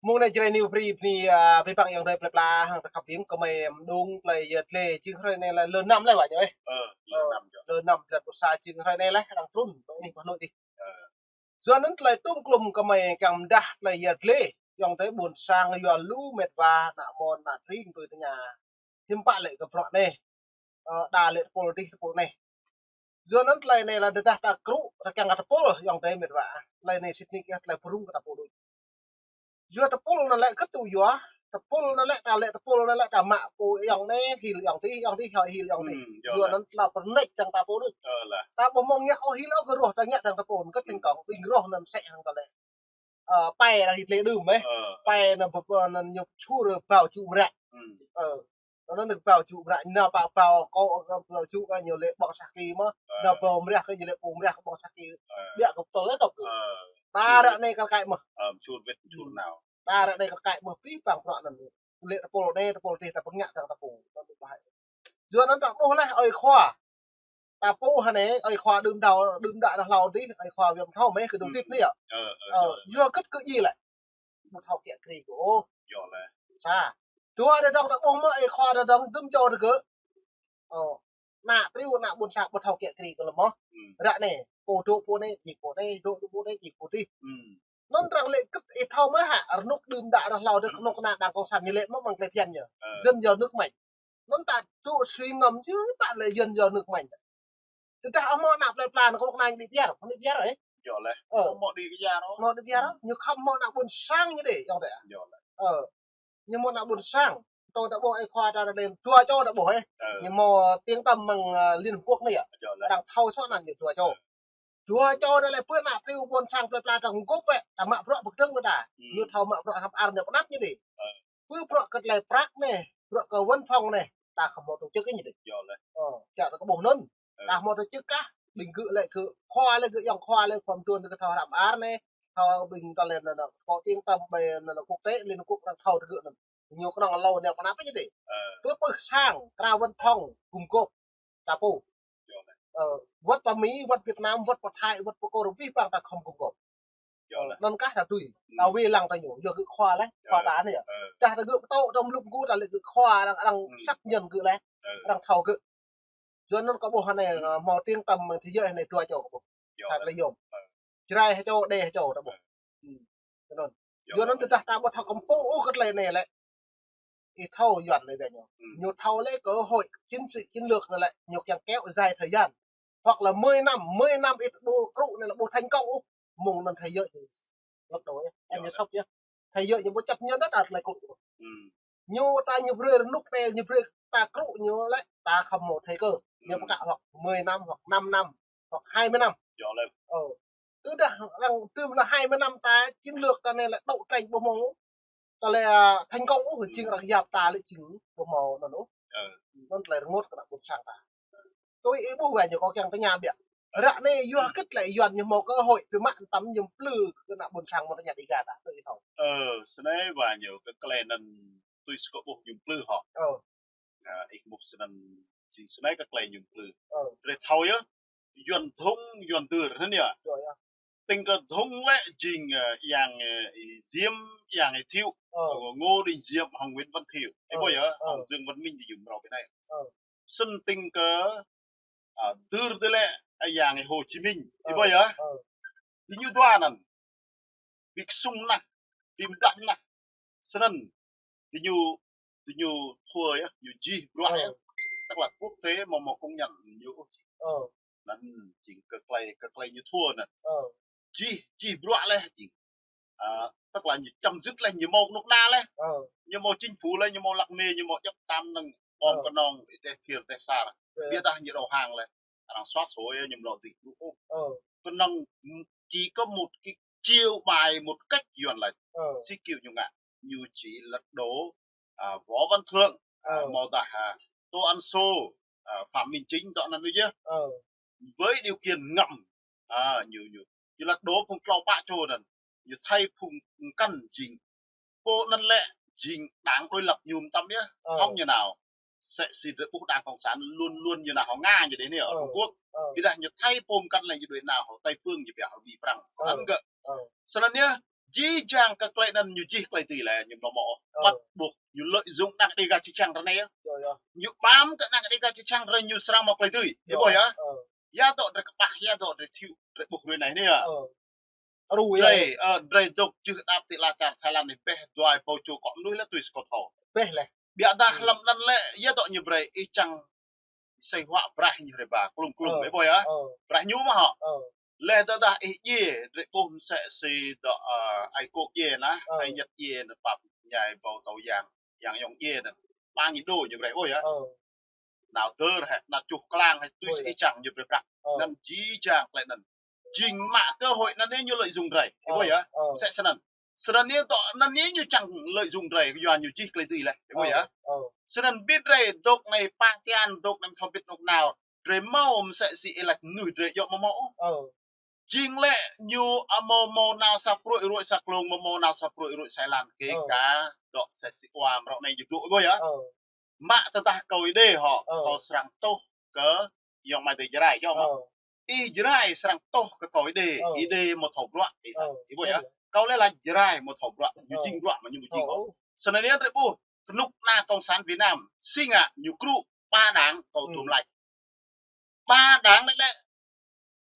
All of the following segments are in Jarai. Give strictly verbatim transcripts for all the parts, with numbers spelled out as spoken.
Mông anai Jrai New Free bơni, a, abih bang ayŏng adơi plơi pla hăng ta khăp ƀing kơmơi mơđung tơlơi yơr glĕ jing hrơi anai lĕ lơ năm lĕ wa ñu ê. Ơ, lơ năm jŏ. Lơ năm blan pluh sa jing hrơi anai lĕ arăng trŭn ƀơi anih Hà Nội dih. Ơ. Yua anŭn tơlơi tŭm klŭm kơmơi kiăng mơdah tơlơi yơr glĕ ayŏng adơi ƀôn sang yua lu met wa ană mơ̆n ană tring tui tơña. Hiư̆m pă lĕ kơ bruă anai. Ơ, đa lĕ tơpul dih tơpul anai. Yua anŭn tơlơi anai lĕ tơdah ta krŭ, ta kiăng kơ tơpul ayŏng adơi met wa. Tơlơi anai sĭt nik yơh tơlơi pơrŭng kơ ta pô đôč. Yua tơpul anŭn lĕ kơtŭ yua, tơpul anŭn lĕ ta lĕ tơpul anŭn lĕ ta mă pô ayŏng anai, hil ayŏng dih, ayŏng dih, hil ayŏng dih. Hmm, yua anŭn. Yua anŭn tơlơi pơrơnĕč kiăng ta pô đôč. Ơ lah. Ta ƀu mơ̆ng ngă ôh hil ôh kơ rŏh ta ngă kiăng ta pô, kơ tĭng kŏng, ƀing rŏh anŭn mơsĕ hăng ta lĕ. Ơ, pai arăng hil lĕ đưm, ơ. Ơ. Pai anŭn bơ-, bơ-, anŭn ñu čur bao čŭ mră. Hmm. Ơ. Anŭn ñu bao čŭ mră, nao pă bao kơ, kơ bao čŭ kơ ñu lĕ ƀơ̆ng sah ki mơ̆. Ơ. Nao bao mrah kơ ñu lĕ pô mrah kơ ƀơ̆ng sah ki. Ơ. Biă kơ tơl lĕ tŏk kơ. Ơ. Ta ră anai kar kaĭ mơ̆. Ơ, čur wĭt, čur nao. Ta ră anai kar kaĭ mơ̆ abih bang bruă anŭn. Lĕ tơpul anai, tơpul dih ta pơngă kiăng ta pô. Anŭn ƀu ƀai. Yua anŭn ta ƀuh lĕ ơi khua. Ta pô hơnai, ơi khua đưm đă, đưm đă đah hlâo dih, ơi khua Viêm Thâu mơ̆ kơ dŏ tĭt anai yơh. Ơ, ơ, ơ, yua kơ kơ ih lĕ. Ƀu thâo kiă kriê kơ ôh. Yơh lĕ. Sa. Dua đah dŏng ta ƀuh mơ̆ ơi khua đah dŏng dŭm čô tơgơ̆. Ơ. Ană triu ană ƀôn sang ƀu thâo kiă kriê kơ lơ̆m mơ̆. Hmm. Ră anai, pô dŏ pô anai, jing pô anai, dŏ pô anai, jing pô dih. Hmm. Anŭn arăng lĕ kơ ih thâo mơ̆ hă, rơnŭk đưm đă đah hlâo dih kơnuk kơna đảng cộng sản ñu lĕ mơ̆ mơ̆ng tơlơi phiăn ñu. Ơ. Dân do nước mạnh. Anŭn ta dŏ sui ngăm yua anŭn pă lĕ dân do nước mạnh. Tơdah ƀu hmâo ană plơi pla anŭn kơnuk kơna ñu đĭ biar, ñu đĭ biar ơ. Yơh lĕ. Ơ. Ƀu hmâo đĭ biar ôh. Ƀu hmâo đĭ biar ôh. Ñu khŏm hmâo ană ƀôn sang ñu đĭ, ayŏng adơi. Yơh lĕ. Ơ. Ñu hmâo ană ƀôn sang. Tơ ta ƀuh ơi khua ta đah lĕ dua čô ta ƀuh ơ. Ơ. Ñu hmâo, ơ, tiếng tăm mơ̆ng, ơ, Liên Hợp Quốc anai yơh. Yơh lĕ. Arăng thâo sŏ anăn ñu dua čô. Ơ. Dua čô anai lĕ pơ ană triu ƀôn sang plơi pla ta gŏp wĕ, ta mă bruă pơkơdơ̆ng wĕ ta. Hmm. Ñu thâo mă bruă hrăm ar ñu pơanăp ñu đĭ. Ơ. Pơ bruă kơ tơlơi prăk anai, bruă kơ văn phòng anai, ta khŏm hmâo tổ chức ñu đĭ. Yơh lĕ. Ơ, čă ta kơ ƀuh anŭn. Ơ. Ta hmâo tổ chức kah, ƀing gơ̆ lĕ gơ̆ khua lĕ gơ̆ ayŏng khua lĕ khŏm tuan kơ thâo hrăm ar anai, thâo ƀing ta lĕ anŭn, anŭn, có tiếng tăm ƀơi anŭn, anŭn, quốc tế, Liên Hợp Quốc arăng thâo tơ gơ̆ anŭn. Ñu kơnơ̆ng hlâo anai pơanăp ñu đĭ. Ơ. Pơ pơ sang, krao văn phòng, gum gôp. Ta pô. Yơh lĕ. Ơ, wơ̆t pơ Mi, wơ̆t Việt Nam, wơ̆t pơ Thái, wơ̆t pơ Kôrê, abih bang ta khŏm gum gôp. Yơh lĕ. Anŭn kah ta tui. Hmm. Ta wai lăng ta ñu, yua gơ̆ khua lĕ, khua ta anai yơh. Ơ. Čah ta gơ̆ pơtô, ta mlŭk gơ̆ ta lĕ gơ̆ khua, arăng, arăng săk ñăn gơ̆ lĕ. Ơ. Arăng thâo gơ̆. Yua anŭn kâo ƀuh anai, hmm, ơ, hmâo tiếng tăm mơ̆ng thế giới anai dua čô kâo ƀuh. Yơh lĕ. Sa tơlơi yôm. Ơ. Jrai ha čô, Êđê ha čô ta ƀuh. Ơ. Hmm. Anŭn. Yơh lĕ. Yua anŭn tơdah ta ƀu thâo kơmpŭ ôh kơ tơlơi anai lĕ. Ih thâo Yuan lĕ ƀiă ñu. Hmm. Ñu thâo lĕ cơ hội chiến trị chiến lược anŭn lĕ, ñu kiăng kéo dài thời gian. Hoặc là mười năm, mười năm ih ƀu krŭ anŭn lĕ ƀu thành công ôh. Mơ̆ng anŭn thế giới ñu lật đổ yơh. Yơh. Ñu sốc yơh. Thế giới ñu ƀu chấp nhận đôč tơlơi krŭ. Hmm. Ñu ta ñu brơi rơnŭk anai, ñu brơi ta krŭ ñu lĕ, ta khŏm hmâo thời cơ. Ñu, hmm, pơkă hoặc mười năm, hoặc năm năm, hoặc hai mươi năm. Yơh lĕ. Ơ. Tơdah arăng tơm lĕ hai mươi năm ta chiến lược ta anai lĕ đấu tranh ƀu hmâo. Tơlơi, ơ, thành công ôh, hmm, jing arăng yap ta lĕ jing ƀu hmâo anŭn ôh. Ơ. Anŭn tơlơi rơngot kơ ană ƀôn sang ta. Tui ih ƀuh wai ñu kâo kiăng tơña biă. Ră anai yua, hmm, hơget lĕ Yuan ñu hmâo cơ hội pơmă tăm ñu plư kơ ană ƀôn sang mơ̆ng tơña Dega ta, tui ih thâo. Ơ, snei wai ñu kơ tơlơi anŭn tui si kâo ƀuh ñu plư hŏ. Ơ. Ơ, ih ƀuh snăn, jing snei kơ tơlơi ñu plư. Ơ. Drơi thâo yơh, Yuan dhŭng, Yuan dưr, anŭn yơh. Yơh, yơh. Tĭng kơ dhŭng lĕ jing, ơ, Yang, ơ, Diêm, Yang Thiệu, ơ, Ngô Đình Diệm, hăng Nguyễn Văn Thiệu. Ơ, ih ƀuh yơh, ơ, hăng Dương Văn Minh dih yơh mrâo ƀơi anai. Ơ. Snăn tĭng kơ, ơ, dưr dih lĕ, ơ, Yang Hồ Chí Minh. Ih, ơ, ƀuh yơh. Ơ. Dih ñu dua anăn. Bi kơsŭng nah, bi mdah nah. Snăn, dih ñu, dih ñu thua yơh, ñu jih bruă, ơ, yơh. Tức là quốc tế mơ̆ mơ̆ công nhận ñu. Ơ. Anăn jing kơ tơlơi, kơ tơlơi ñu thua anăn. Ơ. Jih, jih bruă leh jing. Ơ, tức là ñu chấm dứt leh, ñu hmâo kơnuk kơna leh. Ơ. Ñu hmâo chính phủ leh, ñu hmâo lăk mê, ñu hmâo djŏp tam năng bom, ơ, kơnong, ih teh phiêr teh sar. Ơ. Ƀiădah ñu đầu hàng leh. Arăng xóa sổ yơh, ñu ƀu lŏ dĭ ôh. Ơ. Kơnong, ưm, chỉ có một cái chiêu bài, một cách Yuan laĭ. Ơ. Sĭ kiêu ñu ngă, ñu chỉ lật đổ, à, Võ Văn Thưởng, à, ơ, mơ̆ dah, à, Tô Ân Sô, à, Phạm Minh Chính, dŏ anăn ñu yơh. Ơ. Với điều kiện ngầm, à, ñu, ñu, ñu lật đổ phung tlâo pă čô anăn. Ñu thay phung mkăn jing Pô anăn lĕ jing đảng đối lập ñu mơtam yơh, ơ, hŏng ñu nao. Sĕ si drơi ƀuh đảng cộng sản luôn luôn ñu nao hŏng Nga ñu đe anai, ơ, Trung Quốc. Ơ. Ƀiădah ñu thay pô mkăn lĕ ñu đuaĭ nao hŏng Tây phương ñu pia hŏng Mi Prăng. Ơ. Snăn gơ̆. Ơ. Snăn yơh, Jih jang kơ klei anŭn ñu čih klei dưi lĕ ñu mlâo mơ̆. Ơ. Bắt buộc ñu lợi dụng đang đi gah čư̆ čăng ră anai yơh. Yơh, yơh. Ñu bám kơ đang đi gah čư̆ čăng ră anai ñu srăng mâo klei dưi. Yơh, yơh. Ƀuh yơh. Ơ. Yua dŏ drei kơƀah, yua dŏ drei thiu, drei ƀuh rơi anai anai yơh. Ơ. Ru yơh. Drei, ơ, drei dŏ čư̆ đăp ti ala čar Thái Lan anai ƀĕ dua ƀâo čô kŏ mơnuih lĕ tui skot thâo. Ƀĕ lĕ. Biă dah hlăm anŭn lĕ, yua dŏ ñu brei ih čang sĭ huă braih ñu rơba, klung klung, ơ, ƀuh yơh. Ơ. Braih ñu mơ̆ hŏ. Ơ. Lĕ tơdah ih djai, drei ƀuh msĕ si dŏ, ơ, ai kŏ djai anai, ơ, ai ñăt djai anai pap ñai ƀâo tâo yang, yang yŏng djai anai. Pă ngĭ đô ñu brei, ƀuh yơh. Ơ. Nao dơr hĕ, nao čuh klang hĕ, tui si ih čang ñu brei prăk. Ơ. Anŭn jih jang klei anŭn. Jing mă cơ hội anŭn anai ñu lợi dụng drei. Ơ. Ƀuh yơh. Ơ. Msĕ snăn. Snăn anai dŏ anŭn anai ñu čang lợi dụng drei, yua ñu čih klei dưi lĕ. Ƀuh yơh. Ơ. Snăn ƀing drei dŏ anai pă tian, dŏ anai thâo bĭt dŏ nao. Drei mâo msĕ si ih lač mơnuih drei djŏ mơ̆ mâo. Ơ. Jing lĕ ñu amâo mâo nao sa pruih ruih sa klông, amâo mâo nao sa pruih ruih sa êlan. Kơ, ơ, ka dŏ sa si ua mrâo anai ñu dŏ, ƀuh yơh. Ơ. Mă tơdah kâo Êđê hŏ, ơ, kâo srăng tuh kơ ayŏng amai adơi Jrai, yơh mơ̆. Ơ. Ih Jrai srăng tuh kơ kâo Êđê, ơ, Êđê mâo thâo bruă, ih, ơ, ih ƀuh yơh. Ơ. Kâo lĕ lač Jrai mâo thâo bruă, ñu, ơ, jing bruă mơ̆ ñu ƀu jing, ơ, ôh. Snăn anai drei ƀuh, kơnuk kơna Cộng sản Việt Nam, si ngă ñu krŭ pă đảng, kâo, ừ, tŭm lač. Pă đảng anai lĕ,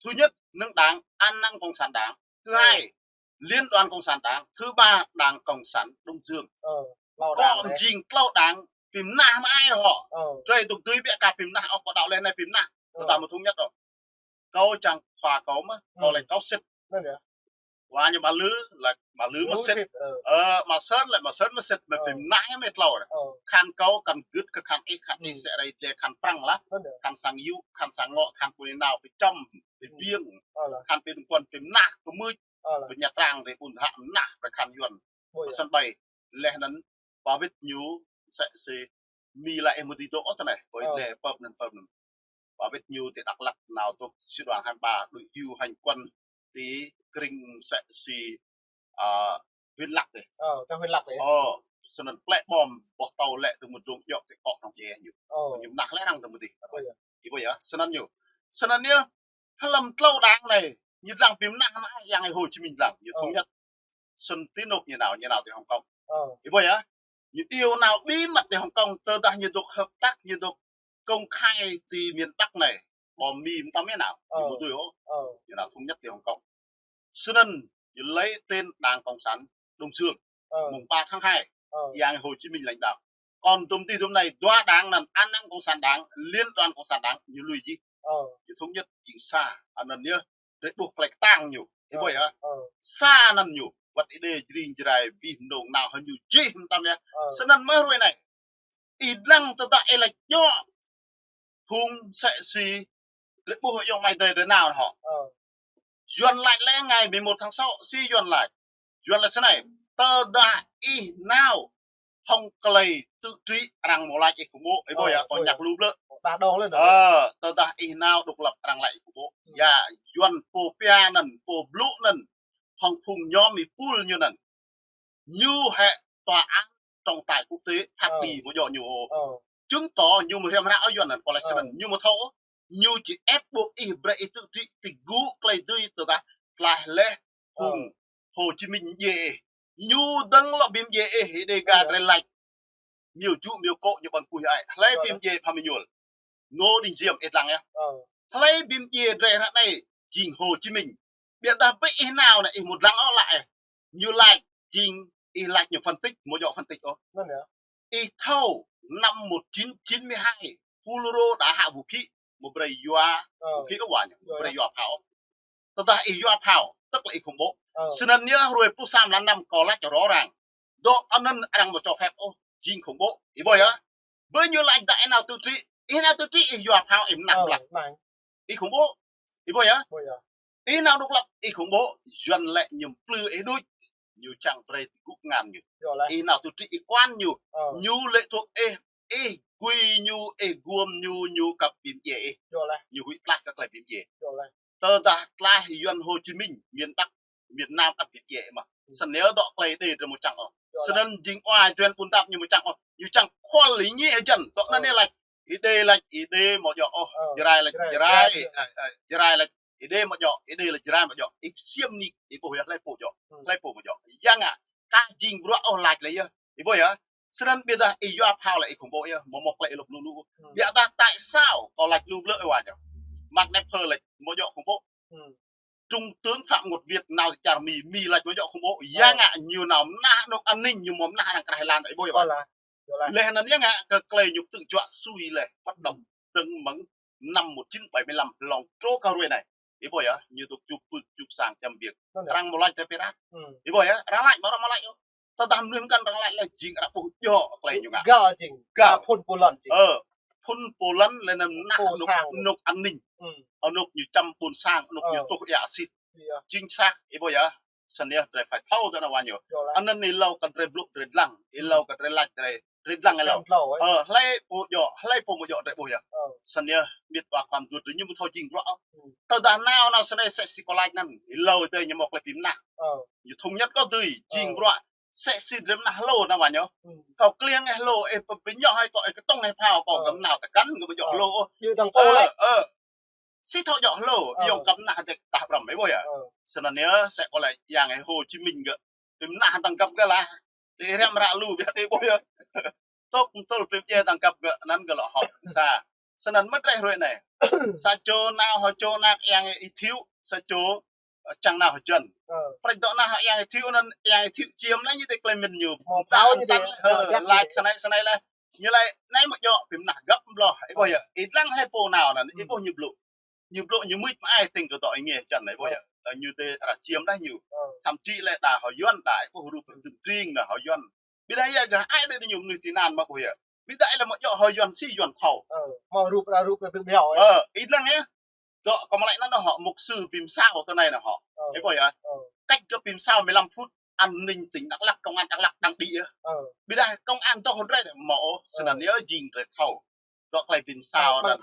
thứ nhất, nơ̆ng đảng An Năng Cộng sản Đảng. Thứ hai, Liên đoàn Cộng sản Đảng. Thứ ba, Đảng Cộng sản Đông Dương. Kơ jing tlâo đảng pơmnah mơai hŏ. Drei dŏ dưi ƀiă ka pơmnah, ôh, kơ đăo lĕ anai pơmnah. Tơdah mơ̆ thống nhất ôh. Kâo čang khua kâo mơ̆, kâo lĕ kâo sĭt. Wa ñu mă lư, lĕ mă lư mơsĭt. Ơ, mă sơ̆n lĕ mă sơ̆n mơsĭt, mă pơmnah mă tlâo. Khăn kâo, khăn gưt kơ khăn ih, khăn ih sĕ rai dleh khăn prăng lah. Khăn sang yŭ, khăn sang ngŏ, khăn pơnai nao, pơčăm, pơbiêng. Khăn pơnai kuăn pơmnah, pơmưč. Pơñăt răng dêh ƀun hă mơnah, pơkhăn Yuăn. Pơsăn ƀai, leh anŭn, ba wĭt ñu, sĕ si, mi lăi ih mơ̆ dưi dŏ ôh tơ anai, ƀơi leh pơp anŭn pơp anŭn. Ba wĭt ñu ti Dak Lak nao dŏ sư đoàn hai ba, đuaĭ hyu hành quân ti krĭng sĕ si, ơ, huyện Lắk dêh. Ơ, kơ huyện Lắk dêh. Ơ, snăn plĕ bom, boh tâo lĕ tơ mơdrông djŏ ti kŏ nŏng djai ñu. Ơ. Ñu mơnah leh arăng tơ mơdih. Ơ, yơh. Ih ƀuh yơh. Snăn ñu. Snăn yơh, hlăm tlâo đảng anai, ñu dlăng pơmnah mă yang Hồ Chí Minh dlăng, ñu thống nhất. Snăn ti anôk ñu nao, ñu nao ti Hồng Kông. Ih ƀuh yơh, ñu iâu nao bí mật ti Hồng Kông, tơdah ñu dŏ hợp tác, ñu dŏ công khai ti miền Bắc anai, bom Mi mơtam yơh nao, ñu ƀu dưi ôh. Ñu nao thống nhất ti Hồng Kông. Snăn, ñu lấy tên Đảng Cộng sản Đông Dương. Mùng ba tháng hai, yang Hồ Chí Minh lãnh đạo. Kŏn tŭm tih tŭm anai, dua đảng anăn, An Năng Cộng sản Đảng, Liên đoàn Cộng sản Đảng, ñu lui jih. Ñu thống nhất jing sa, anăn yơh, drei ƀuh klei kơtang ñu. Ih ƀuh yơh. Sa anăn ñu, wăt Êđê, Jrai, Jrai, abih mơnơ̆ng nao hăng ñu jih mơtam yơh. Snăn mơ̆ hruê anai. Ih dlăng tơdah ih lač djŏ. Phung sĕ si, drei ƀuh ayŏng amai adơi drei nao hŏ. Yuăn lač lĕ ngày mười một tháng sáu, si Yuăn lač. Yuăn lač snei, tơdah ih nao hŏng klei tự trị arăng mơ̆ lač ih khủng bố, ih ƀuh yơh, kâo ñăk lu blư̆. Ơ, tơdah ih nao độc lập arăng lač ih khủng bố. Yua, Yuăn pô pia anăn, pô blŭ anăn, hŏng phung nhóm ih pul ñu anăn. Ñu hĕ tòa án trọng tài quốc tế phạt đi mơ̆ djŏ ñu. Chứng tỏ ñu mơ̆ hriăm hră ôh Yuăn anăn, kơ lĕ snăn ñu mơ̆ thâo. Ñu či ép buộc ih brei ih tự trị ti gŭ klei dưi tơdah tlaih leh phung Hồ Chí Minh mdjiê ih. Ñu dơ̆ng lŏ ƀing mdjiê ih, Êđê gah drei lač. Miêu Ju, Miêu Kŏ ñu ƀơ̆ng kuih ai. Hlei ƀing mdjiê Phan Minh Nhuăl. Ngô Đình Diệm ih dlăng yơh. Hlei ƀing mdjiê drei ră anai jing Hồ Chí Minh. Biă dah ƀơi ih nao anai ih mŭt dlăng ôh lăi. Ñu lač jing ih lač ñu phân tích, mơ̆ djŏ phân tích ôh. Ih thâo năm một chín chín mươi hai, Fulro đã hạ vũ khí, mơ̆ brei yua vũ khí ôh wa ñu, mơ̆ brei yua phao. Tơdah ih yua phao, tức là ih khủng bố. Snăn yơh hruê pluh sa mlan năm kâo lač rõ ràng. Dŏ anăn arăng mơ̆ cho phép ôh, jing khủng bố. Ih ƀuh yơh. Ƀơi ñu lač dah ih nao tự trị, ih nao tự trị ih yua phao ih mơnah mlăk. Ih khủng bố. Ih ƀuh yơh. Ih nao độc lập ih khủng bố, Yuăn lĕ ñu mplư ih đuč. Ñu čang brei ti gŭ ngăn ñu. Ih nao tự trị ih kuăn ñu. Ñu lệ thuộc ih, ih gui ñu, ih guôm ñu, ñu kăp ƀing mdjiê ih. Ñu huĭ tlaih kơ klei ƀing mdjiê. Tơdah tlaih Yuăn Hồ Chí Minh, miền Bắc, miền Nam ăt ƀing mdjiê mơ̆. Snăn dŏ klei Êđê drei mơ̆ čang ôh. Snăn jing ua Yuăn ƀun dăp ñu mơ̆ čang ôh. Ñu čang khual lĕ ñu hơjăn. Dŏ anăn ñu lač. Êđê lač Êđê mơ̆ djŏ ôh. Jrai lač Jrai, ơ, ơ, Jrai lač Ih đe mă djŏ, ih đe lĕ Jrai mă djŏ. Ih ksiêm nik, ih ƀuh yơh, hlơi pô djŏ. Hmm. Hlơi pô mă djŏ. Yang ngă, ka jing bruă ôh lač lĕ yơh. Ih ƀuh yơh. Snăn ƀiădah ih yua phao lĕ ih khủng bố yơh, mơ̆ mơ̆ klei ih lŏk lu lu. Hmm. Ƀiădah tại sao kâo lač lu blư̆ ih wa ñu. Mă anai phơ lĕ mă djŏ khủng bố. Hmm. Trung tướng Phạm Ngọc Việt nao ti čar Mi, Mi lač mă djŏ khủng bố. Yang ngă ñu nao mơnah anôk an ninh, ñu mơ̆ mơnah arăng krah êlan, ih ƀuh yơh. Leh anăn yang ngă kơ klei ñu tŭ juă sui leh, bất động, dơ̆ng mơ̆ng năm một chín bảy mươi lăm hlŏng truh kơ hruê anai. Ih ƀuh yơh, ñu tŭ čuk pưk, čuk sang čăm biêng. Arăng mơ̆ lač tơ pirat. Hmm. Ih ƀuh yơh, arăng lač, arăng mơ̆ lač. Tơdah mnuih mkăn arăng lač lĕ jing arăng ƀuh djŏ klei ñu ngă. Gal jing. Gal. Phŭn pô lăn jing. Ơ, phŭn pô lăn leh anăn mơnah anôk, anôk an ninh. Hmm. Anôk ñu čăm ƀuôn sang, anôk ñu tuh ia sĭt. Chính xác, ih ƀuh yơh. Snăn yơh, drei phải thâo tơ anăn wa ñu. Anăn ih lâo kơ drei blŭ drei dlăng, ih lâo kơ drei lač drei, drei dlăng ih lâo. Ơ, hlơi pô djŏ, hlơi pô mă djŏ drei ƀuh yơh. Snăn yơh, mĭt wa khua mduôn drei ñu mơ̆ thâo jing bruă. Tơdah nao nao snei sĕ si kâo lač anăn, ih lâo tơ ñu mơ̆ klei bi mơnah. Ñu thŭng ñăt kâo dưi, jing bruă. Sĕ si drei mơnah hlô nao wa ñu. Kâo kliăng ih hlô, ih pơñoh ih kâo, ih kơtŭng ih phao kâo, gơ̆ mơnao tơkăn, gơ̆ mă djŏ hlô. Ơ, ơ. Si thâo djŏ hlô, yŏng kăm mơnah dek tah brăm, ih ƀuh yơh. Snăn yơh, sĕ kâo lač yang ih Hồ Chí Minh gơ̆. Bi mơnah tăng găp gơ̆ lah. Ti răm ră lu biă ti ƀuh yơh. Tŭk mtŭl bi mjê tăng găp gơ̆, anăn gơ̆ lŏ hŏk sa. Snăn mơ̆ drei hruê anei. Sa čô nao hŏ čô anak yang ih Thiệu, sa čô, ơ, čang nao hŏ Jăn. Prăč dŏ nao hŏ yang ih Thiệu anăn, yang ih Thiệu čiêm leh ñu ti klei mĭn ñu. Mơ̆ phao ñu ti, lač snei snei leh. Ñu lač anei mă djŏ bi mơnah găp mloh. Ih ƀuh yơh, ih dlăng hlơi pô nao anăn, ih ƀuh ñu blŭ. Ñu blŭ ñu mưč mơai tĭng kơ dŏ ih ngiê čăn, ih ƀuh yơh. Ñu ti arăng čiêm đah ñu. Thậm chí leh đa hŏ Yuăn đa, ih ƀuh rup tơm tring đa hŏ Yuăn. Ƀiădah yơh gah ai đa ñu mnuih ti anăn mă ƀuh yơh. Ƀiădah leh mă djŏ hŏ Yuăn si Yuăn thâo. Mă rup đa rup đa tơm biao. Ih dlăng yơh. Dŏ kơ mă lač anăn hŏ mục sư bi msao tơ anei anăn hŏ. Ih ƀuh yơh. Cách gơ̆ bi msao mười lăm phút, an ninh tỉnh Đắk Lắk, công an Đắk Lắk đang đi yơh. Ƀiădah công an dŏ hŏ drei mơ̆ ôh, snăn yơh jing drei thâo. Dŏ klei bi msao anăn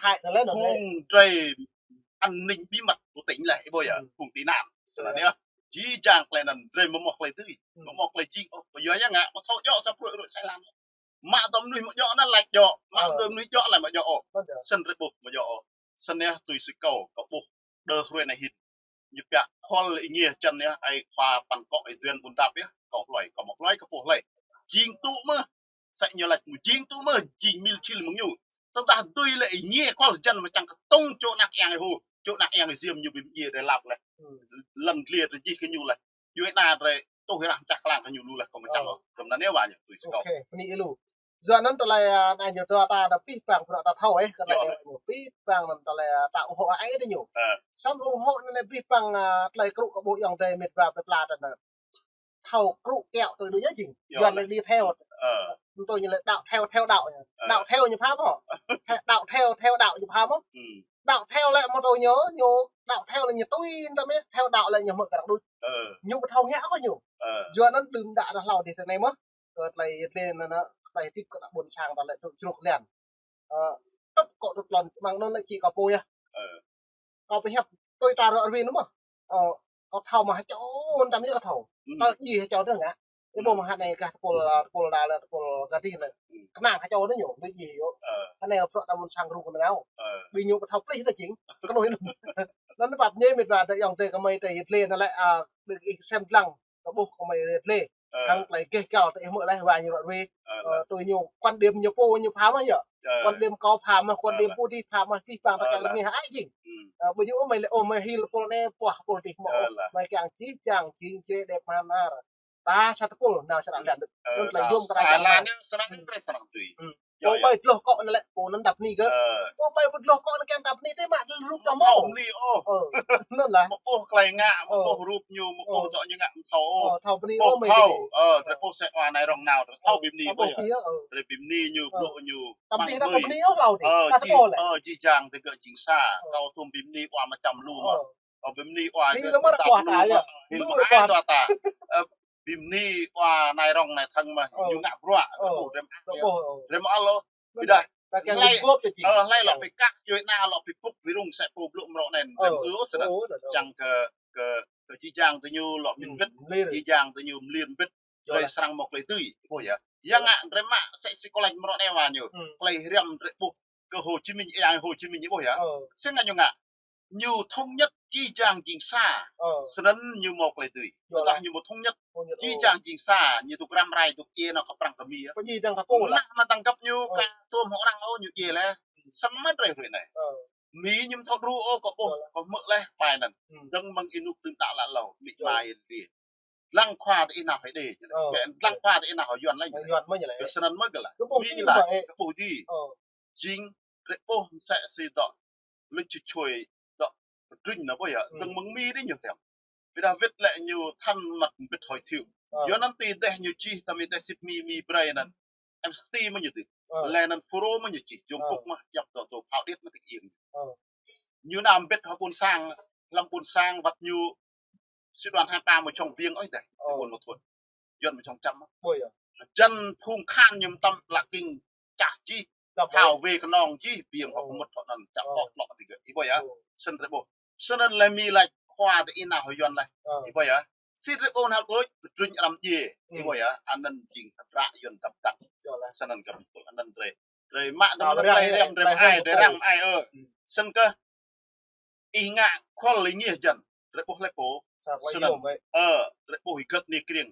phung drei an ninh bí mật của tỉnh leh, ih ƀuh yơh, phung ti anăn. Snăn yơh, jih jang klei anăn drei mơ̆ mơ̆ klei dưi, mơ̆ mơ̆ klei jing ôh, ƀu yua yang ngă, mơ̆ thâo djŏ sa pruă ruai sa lan. Mă tơ mnuih mă djŏ anăn lač djŏ, mă tơ mnuih djŏ lač mă djŏ ôh. Snăn drei ƀuh mă djŏ ôh. Snăn yơh tui si kâo, kâo ƀuh đơ hruê anei hĭn. Ñu pia khul ih ngiê čăn yơh, ai khua păn kŏ ih Duen Ƀuôn Dap yơh, kâo hloi, kâo mă hloi, kâo pô hloi. Jing tŭ mơ̆, sĕ ñu lač mơ̆ jing tŭ mơ̆, jing mil čil mơ̆ng ñu. Tơdah dưi leh ih ngiê khul Jăn mơ̆ čang kơtŭng čô anak yang ih Hồ, čô anak yang ih Diêm ñu bi mdjiê drei lăp leh. Lăn dliê drei jih kơ ñu leh. Djuai ana drei tuh ih rah čah klang kơ ñu lu leh kâo mơ̆ čang ôh. Kơ mơnăn yơh wa ñu tui si kâo. Yua anăn tơlơi, ơ, anai ñu dua ta đa pih pang bruă ta thâo, ơ, kơ anai ñu pih pang anăn tơlơi, ơ, ta ủng hộ ai đa ñu. Samơ̆ ủng hộ anăn pih pang, ơ, tơlơi krŭ kơ ƀuh yŏng dei mĭt wa pơpla ta anăn. Thâo krŭ kiăo tui đu ñu jing. Yuăn anei đi theo. Mtô ñu lĕ đạo theo, theo đạo ñu. Đạo theo ñu pha mơ̆. Đạo theo, theo đạo ñu pha mơ̆. Đạo theo lĕ mơ̆ tơ ñu, ñu đạo theo lĕ ñu tui tăm yơh, theo đạo lĕ ñu hmư̆ kơ arăng đuč. Ñu ƀu thâo ngă kơ ñu. Yua anăn đưm đă arăng hlâo dih tơ anei mơ̆. Kơ tơlơi yet lĕ anăn, tơlơi tip kơ ană ƀuôn sang ta lĕ tŭ čruk lian. Ơ, tŭp kơ tŭ tlôn, mơ̆ng anăn lĕ či kâo pô yơh. Kâo pơhiăp tui ta ră ruai anăn mơ̆. Ơ, kâo thâo mơ̆ hơčâo tăm yơh kâo thâo. Tơ djai hơčâo tơ ngă. Ih ƀuh mơ̆ hă anei gah tơpul, ơ, tơpul đa lĕ, tơpul gah dih lĕ. Knang hơčâo anăn ñu, djai yơh. Anei bruă ta ƀuôn sang rŭng kơ nao. Ƀing ñu ƀu thâo plih tơ jing. Kơnuih anăn. Anăn pap ñe mĭt wa dei yŏng dei kơ mơi dei yet lĕ anăn lĕ, ơ, ƀing ih sem dlăng. Kơ ƀuh kơ mơi yet lĕ. Hăng tơlơi geh gal tơ ih hmư̆ leh wa ñu ră ruai. Ơ, tui ñu quan điểm ñu pô ñu pha mơ̆ yơh. Quan điểm kâo pha mơ̆, quan điểm pô dih pha mơ̆, pih pang ta kiăng rơngeh ai jing. Ơ, ƀu djơ̆ ôh mơi lĕ ôh mơi hil pôl anei, puah pôl dih mơ̆ ôh. Mơi kiăng jih jang jing jrê đep mơ̆n ar. Ta sa tơpul nao sa ră lăn đưk. Anăn tơlơi yôm kơ ta kiăng mơ̆n. Pô ƀai dlŏh kŏ anăn lĕ, pô anăn dăp bơni gơ̆. Pô ƀai dlŏh kŏ anăn kiăng dăp bơni dih mă rup ta mơ̆. Thâo bơni ôh. Anăn lah. Mă ƀuh klei ngă, mă ƀuh rup ñu, mă ƀuh dŏ ñu ngă mơ̆ thâo ôh. Thâo bơni ôh mơi. Ơ, drei ƀuh sĕ wa anai rŏng nao, drei thâo bi bơni ôh. Drei bi bơni ñu, blŭ ñu. Tăm dih ta ƀu bơni ôh hlâo dih. Ơ, jih jang tơ gơ̆ jing sa. Kâo tuôm bi bơni wa mă čăm lu mơ̆. Kâo bi bơni wa gơ̆ ta lu mơ̆. Hil mơ̆ ai dua ta. Ơ, bi bơni wa anai rŏng anai thơ̆ng mơ̆ ñu ngă bruă, ơ, drei mă ôh. Drei mă ôh. Ƀiădah hlei, ơ, hlei lŏ bi kăk, djuai ana lŏ bi pŭk, bi rŭng, sĕ pô blŭ mrŏ anei, drei ơ, ơ, snăn. Čang kơ, kơ, kơ jih jang tơ ñu lŏ mĭn wĭt, jih jang tơ ñu mlir wĭt, drei srăng mă klei dưi, ƀuh yơh. Yang ngă drei mă, sĕ si kâo lač mrŏ anei wa ñu, klei hriăm drei ƀuh, kơ Hồ Chí Minh, yang Hồ Chí Minh ñu ƀuh yơh. Sĕ ngă ñu ngă. Ñu thống nhất či jang jing sa. Snăn ñu mâo klei dưi. Tơdah ñu mâo thống nhất či jang jing sa, ñu dôk răm rai dôk djiê nao kơ prăng kơ Mi. Pơjing dăng thâo pô lah. Nah, mă tăng găp ñu ka tuôm hŏng arăng ôh ñu djiê leh. Snăn mơ̆ drei hruê anei. Mi ñu mthâo đru ôh kơ ƀuh, kơ hmư̆ leh ƀai anăn. Dơ̆ng mơ̆ng ênuk tơ̆ng đă lă lâo, mĭt mai lĕ. Lăng khua tơ ih nao hơi đê. Lăng khua tơ ih nao hơi Yuăn lĕ. Snăn mơ̆ gơ̆ lah. Mi lah, kơ ƀuh dih. Jing, drei ƀuh msĕ si dŏ, lĕ čuh čuê dŏ, pơtrŭn nao ƀuh yơh, dơ̆ng mơ̆ng Mi dih ñu hriăm. Ƀiădah wĭt lĕ ñu thân mật mbĭt hơi thiu. Yua anăn ti deh ñu čih, tơmĭ deh sĭt Mi, Mi brei anăn. Em sĭt mơ̆ ñu dih. Leh anăn Fulro mơ̆ ñu čih, Trung Quốc mơ̆, djăp dŏ dŏ phao điêt mơ̆ ti kiêng. Ñu nao mbĭt hŏ ƀuôn sang, hlăm ƀuôn sang wăt ñu, sư đoàn hai ba mơ̆ čŏng biêng ôh deh, ƀuôn mơ̆ thuôn. Yuăn mơ̆ čŏng čăm. Jăn phung khan ñu mtam lă king čah čih, phao wê kơnong čih, biêng hŏ kơ mŭt hŏ anăn čah tŏ tlŏ ti gơ̆. Ih ƀuh yơh, snăn drei ƀuh. Snăn leh Mi lač khua tơ ih nao hơi Yuăn leh. Ih ƀuh yơh. Sĭt drei ƀuh hal tuč, pơtrŭn arăng djiê. Ih ƀuh yơh, anăn jing tơdră Yuăn dăp dăp. Snăn kơ anăn drei. Drei mă tơ mơ̆ng klei hriăm drei mă ai, drei răng mă ai ơ. Snăn kơ ih ngă khul ih ngih jăn. Drei ƀuh leh pô. Snăn. Ơ, drei ƀuh ih gơ̆t ni kriêng.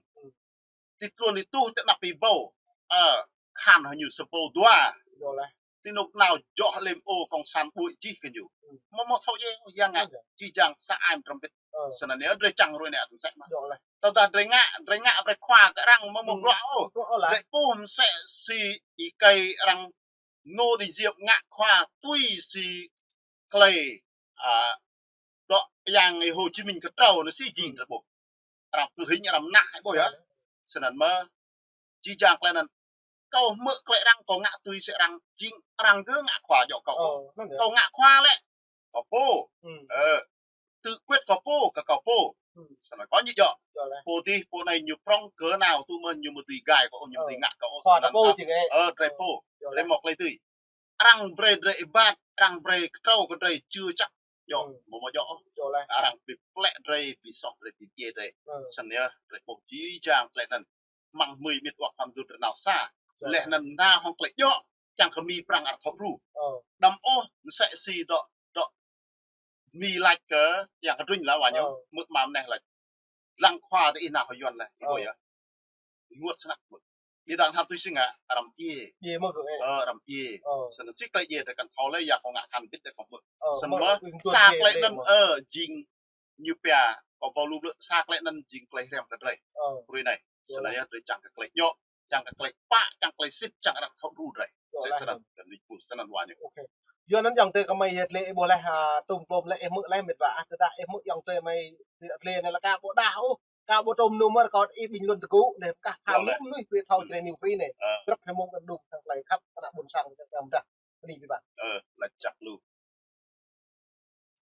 Ti tluôn ih tuh ti anăp ih ƀâo. Ơ, khan hŏ ñu sa ƀâo dua. Ti anôk nao joh lĕ ƀâo kông san ƀuh jih kơ ñu. Mơ̆ mơ̆ thâo djơ̆, yang ngă. Či jang sa ai mtrăm bĭt. Snăn anei drei čang hruê anei ăt msĕ mơ̆. Tơdah drei ngă, drei ngă brei khua kơ arăng mơ̆ mơ̆ bruă ôh. Drei ƀuh msĕ si êkei arăng Ngô Đình Diệm ngă khua tui si klei, a, dŏ Yang Hồ Chí Minh kơtrâo anăn si jing drei ƀuh. Arăng pơhing arăng mnah ih ƀuh yơh. Snăn mơ̆ či jang klei anăn. Kâo hmư̆ klei arăng kâo ngă tui si arăng jing arăng gơ̆ ngă khua djŏ kâo. Kâo ngă khua lĕ. Kâo pô. Ơ, tự quyết kâo pô, kơ kâo pô. Snăn kâo ñu djŏ. Pô dih, pô anei ñu prŏng kơ nao tŭ mơ̆ ñu mơ̆ dưi gai kâo ôh, ñu mơ̆ dưi ngă kâo ôh. Snăn kơ, ơ, drei pô. Drei mâo klei dưi. Arăng brei drei êbat, arăng brei kơtrâo kơ drei chưa chắc. Djŏ, mơ̆ mơ̆ djŏ. Arăng bi plĕ drei, bi soh drei, bi djiê drei. Snăn yơh, drei ƀuh či jang klei anăn. Mơ̆ng hmưi mĭt wa khăm dŭt drei nao sa. Leh anăn nao hŏng klei djŏ, čang kơ Mi prăng arăng thâo đru. Đăm ôh, msĕ si dŏ, dŏ Mi lač kơ, yang kơ trŭn lah wa ñu, mơ̆ mă mneh lač. Lăng khua tơ ih nao hơi Yuăn leh, ih ƀuh yơh. Ih ngă snăk mơ̆. Ƀiădah hal tui si ngă, arăng djiê. Djiê mơ̆ gơ̆ ơ. Ơ, arăng djiê. Snăn si klei djiê drei kăn thâo leh, ya kâo ngă khan bĭt drei kâo mơ̆. Snăn mơ̆, sa klei anăn, ơ, jing ñu pia, kâo ƀâo lu blư̆, sa klei anăn jing klei hriăm kơ drei. Hruê anei. Snăn yơh drei čang kơ klei djŏ, čang kơ klei pă, čang klei sĭt, čang arăng thâo đru drei. Msĕ snăn, kơ nĭ ƀuh snăn wa ñu. Yua anăn ayŏng adei kơ mơi yơh lĕ ih ƀuh leh, a, tŭm klôm leh ih hmư̆ leh mĭt wa, a, tơdah ih hmư̆ ayŏng adei mơi lĕ anei lĕ ka ƀuh đah ôh, ka ƀuh tŭm nômar kâo ih ƀing lŭn tơgŭ, leh ka pha lŭm nuih brei thâo Jrai News Free anei. Grăp hmei mơ̆ng kơ đŭng sang klei khăp, ană ƀuôn sang, kơ mdah. Anei mĭt wa. Ơ, lač čăk lu.